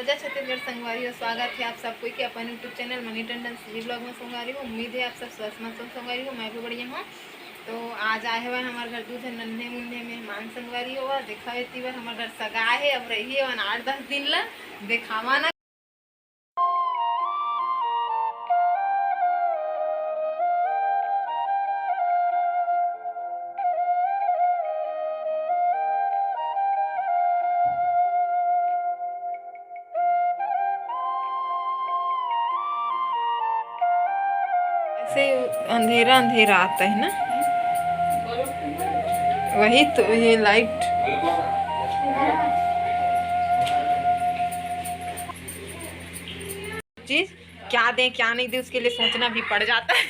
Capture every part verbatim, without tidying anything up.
जय छत्तीसगढ़ संगवारी हो, स्वागत हे आप सब कोई के अपन YouTube channel money Tandon CG blog में संगवारी हो। उम्मीद हे आप सब स्वस्थ मस्त हो संगवारी हो, मैं भी बढ़िया हूँ। तो आज आए हवय हमर घर दू झन नन्हे मुन्ने मेहमान संगवारी हो। देखा हे, एती बर हमर घर सगा हे, अब रही हे आठ दस दिन ला, देखावा ना। ऐसे अंधेरा अंधेरा आता है ना, वही तो ये लाइट। चीज क्या दे क्या नहीं दे, उसके लिए सोचना भी पड़ जाता है।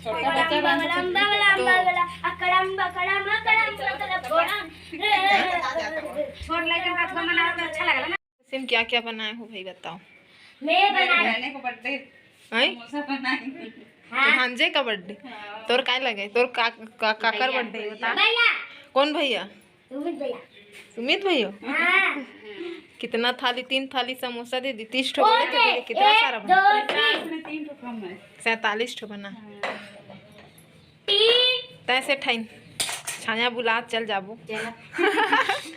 छोटा बच्चा बन तो छोट लड़का का अथवा मनाओ तो अच्छा लगेला ना। सिम, क्या क्या बनाए हो भाई, बताओ। मैं बनाए। बहने को बर्थडे हैं? समोसा बनाए। हाँ। तो हांजे का बर्थडे। हाँ। तोर काय लगे, तोर का, का, काकर बर्थडे बता। भैया। कौन भैया? सुमित भैया। सुमित भैया। हाँ। कितना थाली? तीन थाली समोसा दे दी, तीस ठो बोले थे, कितना सारा बना? दो, तीन। तीन ठो कम है। सैंतालीस ठो बना। हाँ। तैसे ठाइन छाया बुला, चल जाबो। चला।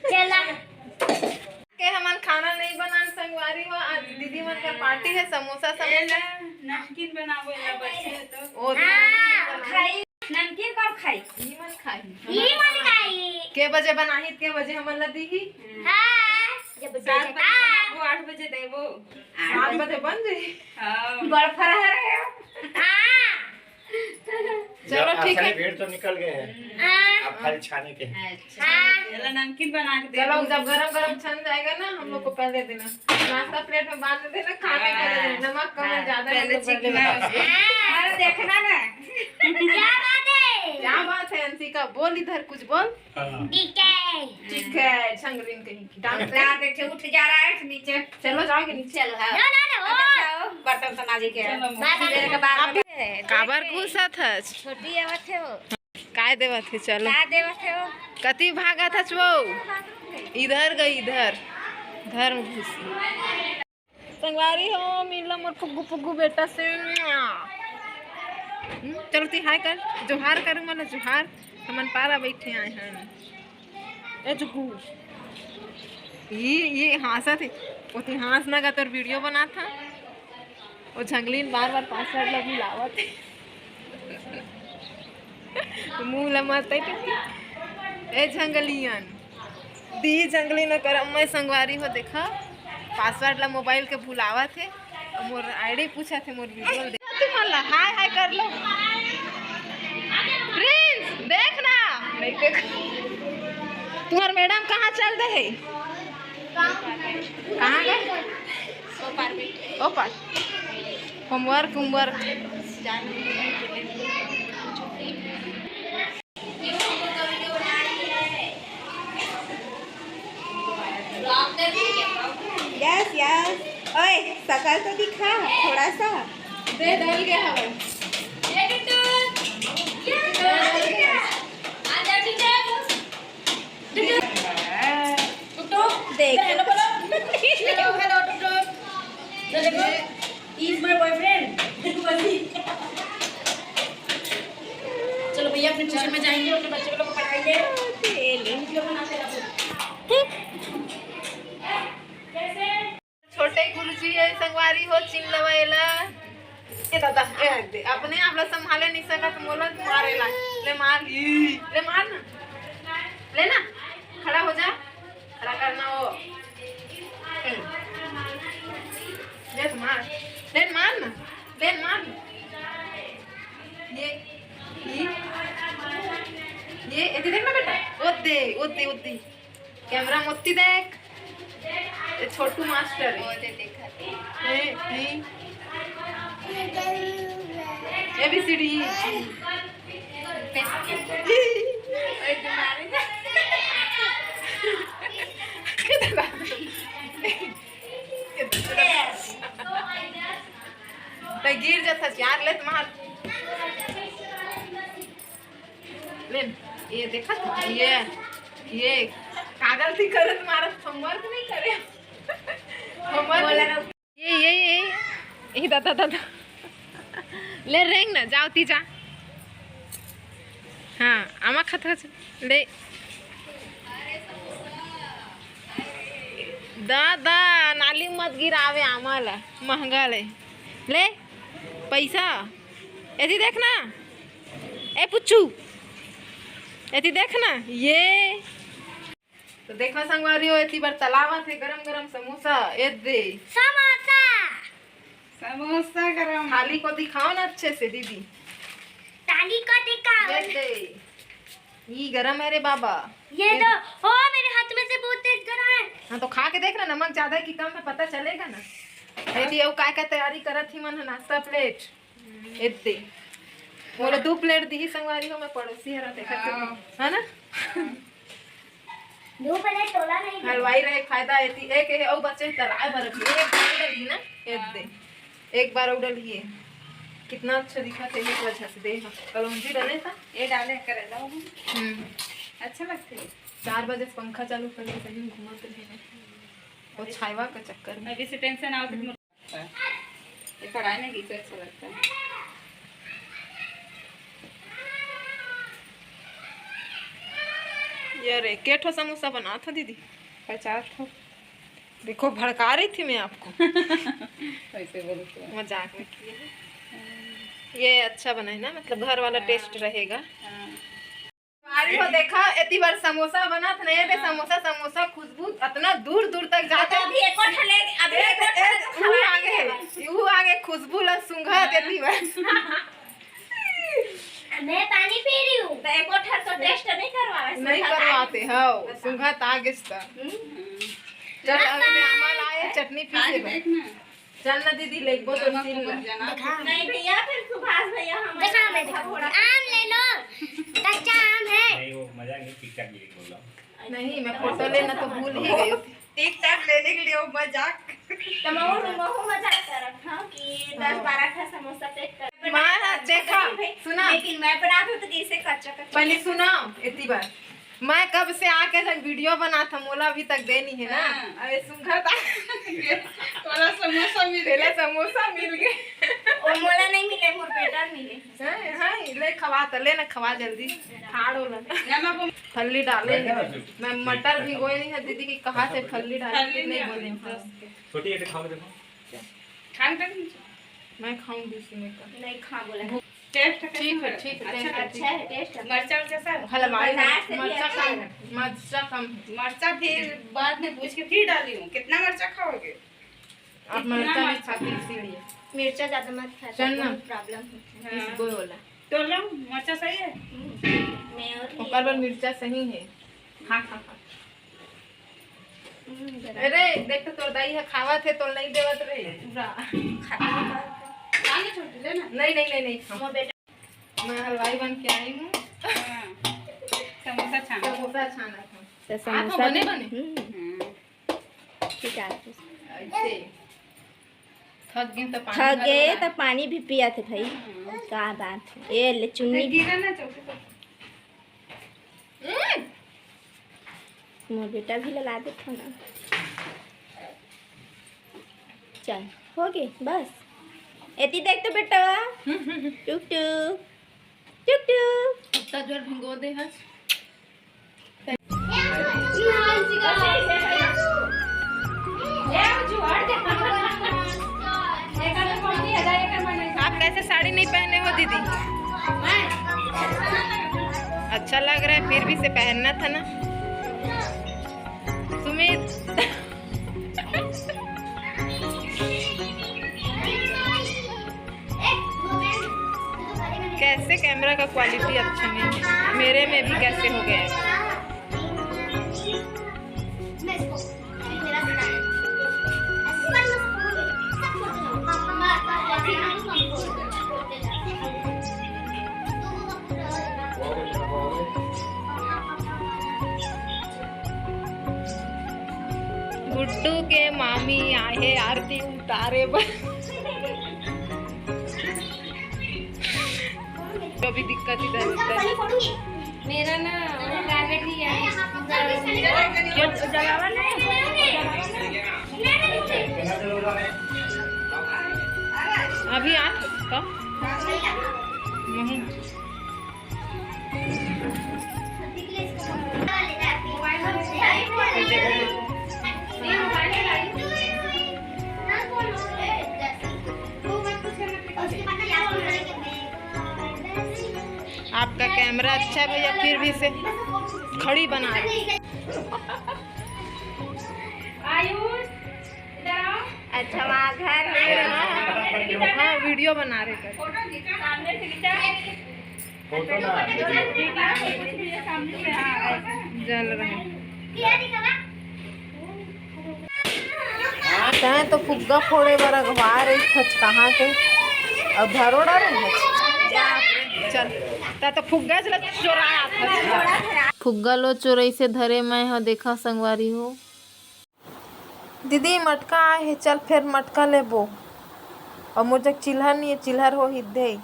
चला। के हमन खाना नहीं बनान संगवारी हो, आज दीदी मन कर पार्टी है, समोसा, समोसा। नमकीन बनाबो, एला बचे तो। ओ, हाँ, खाई। नमकीन कौन खाई? ई मन खाई। ई मन खाई। के बजे बनाही, के बजे हमन ला दीही? हाँ, जब सात बजे बनाबो, आठ बजे देबो। सात बजे बन जाई। हाँ। बड़ फरहर है। हाँ। चलो, ठीक है। भीड़ तो निकल गए हैं। हाँ। अब खाली छाने के हैं। अच्छा। हाँ। चलो, नमकीन बना के दे चलो, दो। जब गरम गरम छन जाएगा ना, हम लोग को पहले देना। नाश्ता प्लेट में बाद में देना, खाने के पहले देना। नमक कम है, हाँ, ज्यादा है, पहले तो पहले चीखना। बताओ। हाँ, देखना ना। क्या बात है? क्या बात है, अंशिका? बोल इधर, कुछ बोल। हाँ। ठीक है। ठीक है, झंगलिन कहीं की। डांस बता देखे, उठ जा रहा है नीचे। चलो, जाओ के नीचे। चलो, हाँ। ना, ना, ना, वो। अच्छा, जाओ, बर्तन सना जी के। चलो, बाय, बाय। फिर के बाद आप में काबर घुसत हस? छोटी आवत है वो। काय देवत हे? चलो। का देवत है वो? कति भागत हस वो? इधर गई, इधर। घर में घुसी। संगवारी हो, मिलना मोर फुग्गू फुग्गू बेटा से। हम्म, चलो ती हाय कर, जोहार करूँ, मतलब जोहार। हमन पारा बैठे आए हैं। ए जुगू, ये, ये हाँसत हे। ओती हाँस ना गा, तोर वीडियो बनात हा। वो झंगलिन बार बार पासवर्ड ला बुलावत हे। मुंह ला मत ए टुकी। ए झंगलियन, दी झंगलिन कर अम्मा संगवारी हो, देखा पासवर्ड ला मोबाइल के भुलावत हे। मोर आईडी पूछत हे, मोर वीडियो देख। तुम ला हाय हाय कर लो। प्रिंस, देख ना। नहीं देख। तुम्हार मैडम कहाँ चल दे हे? कहाँ गए? ओ पार। Homework, homework. Yes, yes. ओए, शकल तो दिखा थोड़ा सा। दे, डल गया हवा। ये टुटू। ये टुटू। आजा टुटू। टुटू। टुटू। देख। हेलो बोलो। Hello, hello, Tutu. चलो, देखो। He is my boyfriend। चलो भैया, अपने ट्यूशन में जाएंगे, अपने बच्चे लोग को पढ़ाएंगे। छोटे गुरुजी है, संगवारी हो, चिन लवा एला। ए दादा, ए हट दे। अपने आप ला संभाले नहीं सकत, मोला मारेला। ले मार, ले मार ना। ले ना, खड़ा हो जा। खड़ा करना हो। हम्म। ले तो मार। ले मार ना। ले मार ना। ये, ये, ये, ये देख ना बेटा। ओ दे, ओ दे, ओ दे। कैमरा मोती देख। ये छोटू मास्टर है। ओ दे देखा। ए, ए। एबीसीडी। त गिर जाता यार, ले तुम्हार। ले, ये देखा तू? ये, ये कागल थी करत मारत, होमवर्क नहीं करे। ता, ता, ता, ता। ले रेंग ना, जाओ ती जा। हाँ, आमा खात हस। ले। दा, दा, नाली मत गिरावे आमा ला, महंगा ले। ले, पैसा। एती देख ना। ए पुच्चू। एती देख ना। ये। तो देखा संगवारी हो, एती बर तलावा थे गरम गरम समोसा, ए दे। समोसा। समोसा गरम। थाली को दिखाओ ना अच्छे से दीदी। थाली को दिखाओ। ए दे। ये गरम है रे बाबा। ये ए दो। ओ, मेरे हाथ में से बहुत तेज गरम है। हाँ, तो खा के देख ना, नमक ज्यादा है कि कम है, पता चलेगा ना। एती अउ काय का तैयारी करत ही मन ह, नाश्ता प्लेट। एदे। मोला दू प्लेट दिही संगवारी हो, मैं पड़ोसी हरा देखत हाँ। हूँ, है ना? दू प्लेट तोला नहीं दे। हलवाई रहे फायदा एती, एक, एक अउ बचे तराए बर भी, एक बार डलही ना, एदे। एक बार अउ डलही। कितना अच्छा दिखत हे, एक वजह से देख, कलौंजी डले था। ये डाले करेला वो। हम्म। अच्छा लगते है। चार बजे से पंखा चालू कर ले, सही में घूमत रहे ना। वो छायवा का चक्कर में। अभी से टेंशन आवत है। ये कढ़ाई में घी से अच्छा लगता है। ये रे, के ठो समोसा बना था दीदी? पचास ठो। देखो, भड़का रही थी मैं आपको। वैसे बोलते हैं। मजाक में किए हैं। ये अच्छा बना है ना, मतलब घर वाला हाँ। टेस्ट रहेगा। हाँ। अरे हो देखा, एती बार समोसा बनत नहीं है, हाँ। समोसा, समोसा खुशबू इतना दूर दूर तक जाता है। अभी एको ठले, अभी ए, एको ए, ठले ऊ आगे, ऊ आगे खुशबू ला सूंघत हाँ। एती बार। मैं पानी पी रही हूँ। तो एको ठर तो टेस्ट नहीं करवावे, नहीं सूंघत करवाते, आगे। हाँ, बता। सूंघत आगे स त। हम्म। चल, अभी मैं आमा लाए, चटनी पीसे आज बा। देख ना। चल ना दीदी, लेगबो तो नमक सील उमक ला। जना देखा। नहीं भैया, फिर सुभाष भैया हमारे देखा मैं देखा। थोड़ा आम ले लो, कच्चा आम है। नहीं, वो मजा नहीं, पिक्चर के लिए बोल रहा हूँ। नहीं, मैं फोटो लेना तो भूल ही गई थी। टिक टाक लेने के लिए वो मजाक। तो मैं वो, मैं वो मजाक कर रहा था कि दस हाँ। बारह का समोसा पैक कर। मैं देखा, सुना। लेकिन मैं बना दूँ तो कैसे कच्चा कच्चा। पहले सुना, इतनी बार। मैं कब से आके जब वीडियो बनात हूँ, मोला अभी तक दे नहीं है ना। हाँ। अरे सुंघा था। तोला समोसा मिल तेला गया। समोसा मिल गए। ओ मोला नहीं मिले, मोर बेटा मिले। हाँ, हाँ, ले खवा त, ले ना खवा जल्दी। ठाड़ हो ना। ना, मैं वो फल्ली डाले बैठा हैं। ना फिर। मैं मटर भिगोए नहीं है दीदी की, कहाँ से फल्ली डाले, फल्ली नहीं नहीं बोले। आती। हाँ। छोटी एक खा के देखो। खा के देखो। मैं खाऊंगी उसी में का। नहीं खा बोला। टेस्ट कैसे ठीक है, है? ठीक है, अच्छा, टेस्ट है, अच्छा है, टेस्ट है। मरचा उरचा सब? हलवाई बाजार से भी मरचा अच्छा कम है। है, मरचा कम है। मरचा फिर बाद में पूछ के फिर डाली हूँ, कितना मरचा खाओगे? आप इतना मरचा नहीं मरचा। खाती इसीलिए। मिर्चा ज्यादा मत खाया चल करो, ना। बहुत प्रॉब्लम होता है। हाँ। इसको होला। तो लो, मरचा सही है? हम्म, मैं और ओकर बर मिर्चा सही है। खा, खा, खा। हम्म, जरा। अरे, देख तो तोर दाई ह खावत हे, तोल नहीं देवत रे। पूरा। खाती है बाहर का। खा ले छोटी, ले ना। नहीं, नहीं, नहीं, नहीं, हाँ। वो बेटा। मैं हलवाई बन के आई हूँ। हाँ। समोसा छाना। समोसा छाना था। तो आ, तो समोसा बने, भी बने। हम्म। हम्म। ठीक है। ऐसे। थक गए तो पानी थक गए भरवाना। तो पानी भी पिया थे भाई। हम्म। का बात है, ये ले चुन्नी। गिरा ना चौकी पर। हम्म। मोर बेटा भी लला दे खाना। चल, हो गए, बस। एती देख तो बेटा। टुक टुक। टुक टुक। इतना जोर भिंगो दे हस। आप कैसे साड़ी नहीं पहने हो दीदी? अच्छा लग रहा है, फिर भी से पहनना था ना। सुमित। कैसे कैमरा का क्वालिटी अच्छा नहीं है, मेरे में भी कैसे हो गया है। गुड्डू के मामी आहे आरती उतारे बर। जो भी दिक्कत इधर उधर। मेरा ना वो टारगेट ही है। क्यों जलावा नहीं? जलावा नहीं? नहीं, नहीं, नहीं। भी आठ तो नहीं। आपका कैमरा अच्छा है भैया, फिर भी से खड़ी बना रहे। आयुष, इधर आओ। अच्छा, वहाँ घर है। हाँ, वीडियो बना रहे कर। फोटो खींचा, सामने से खींचा। फोटो ना। सामने से, हाँ। जल रहे। तैं तो फुग्गा फोड़े बर अगवा रही थच कहाँ के? अउ धरो डरे हच। चल, तैं तो फुग्गा चला चोराया थच। फुग्गा लो चोरई से धरे मैं ह, देखा संगवारी हो। दीदी, मटका आए हे, चल फेर मटका लेबो। अउ मोर जग चिल्हर नहीं है, चिल्हर हो ही दे।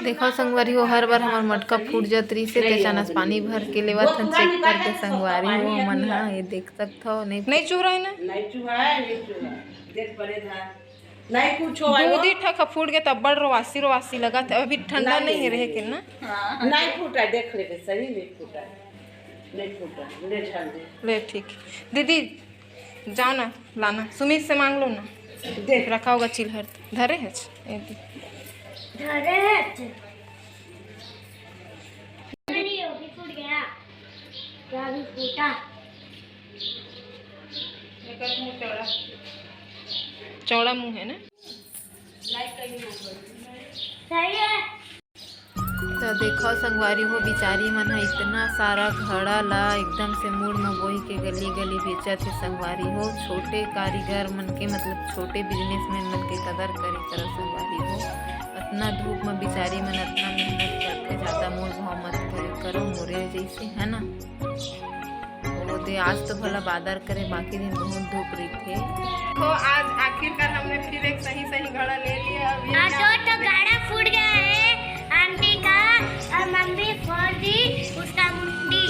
देखो संगवारी हो, हर बार हमर मटका फूट जात रहिसे, ते अचानक पानी भर के लेवत हन, चेक करके संगवारी हो हमन ह, ये देख सकत हो, नहीं, नहीं चुहरा है ना? नहीं चुहरा है, नहीं चुहरा। देख पड़े था। नहीं कुछ हो, दूध ही ठक फूट गए, तब बड़ रोवासी रोवासी लगा था। अभी ठंडा नहीं। नहीं रहे के ना? हाँ। नहीं फूटा, देख ले, सही नहीं फूटा, नहीं फूटा, ले झाड़ दे। ले ठीक। दीदी, जाओ ना, लाना, सुमित से मांग लो ना। देख। रखा होगा चिल्हर, धरे है। ए दे। धरे है। नहीं, वो भी फूट गया। क्या भी फूटा? चौड़ा मुंह है ना? सही है। तो देखो संगवारी हो, बिचारी मन ह इतना सारा घड़ा ला एकदम से मुड़ म बोही के गली गली बेचत हे संगवारी हो। छोटे कारीगर मन के, मतलब छोटे बिजनेसमैन मन के कदर करे करो संगवारी हो। अतना धूप म बिचारी मन अतना मेहनत करथे, ज्यादा मोल भाव मत करे करो मोरे जैसे, है ना। ओदे आज तो भला बादर करे, बाकी दिन बहुत धूप रहिथे। तो आज आखिरकार हमने फिर एक सही सही घड़ा ले लिया। अब ये हाँ, क्या तो, तो घड़ा फूट गया है आंटी का, और मम्मी फोड़ दी उसका मुंडी।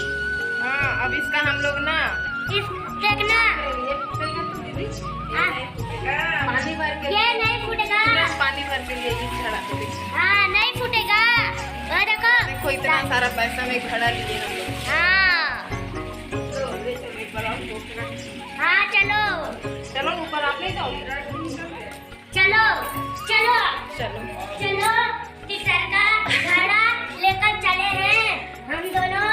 हाँ, अब इसका हम लोग ना इस, देखना। ये फूटेगा तो दीदी, ये हाँ। नहीं फूटेगा। पानी भर के ये नहीं फूटेगा। तुरंत पानी भर के लिए इस घड़ा को देखो। हाँ, नहीं फूटेगा। वो देखो। देखो, इतना सारा पैसा में घड़ा लिए हम लोग। हाँ। हाँ, चलो। चलो, ऊपर आप नहीं जाओ? चलो, चलो। चलो। चलो, तीसर का घड़ा लेकर चले हैं हम दोनों।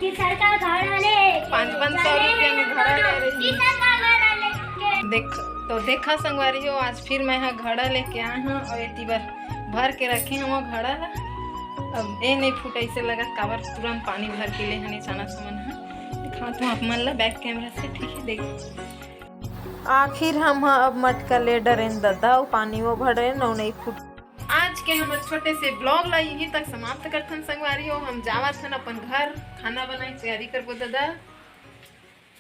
तीसर का घड़ा ले पाँच पाँच सौ रुपया में घड़ा ले रही। तीसर का घड़ा लेके। देख, तो देखा संगवारी हो, आज फिर मैं हा घड़ा लेके आए हूँ और एती बर भर के रखे हूँ घड़ा ला। अब ए नहीं फूटा, ऐसे लगा काबर तुरंत पानी भर के ले हने चाना समन है। दिखात हूँ आप मन ला बैक कैमरा से, ठीक है, देखो। आखिर हम ह अब मटका ले डरेन ददा, अउ पानी वो भरेन अउ नहीं फूट। आज के हमर छोटे से ब्लॉग ला यहीं तक समाप्त करथन संगवारी हो। हम जावत हन अपन घर, खाना बनाए के तैयारी करबो ददा।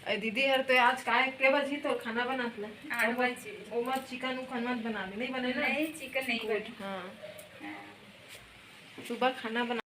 अरे दीदी हर तो आज काय के बजी तो खाना बनात ला? आठ बजे। ओमा चिकन उकन मत बना दे, नहीं बने ना? नहीं, चिकन नहीं good, बने। हाँ। हाँ। सुबह खाना बना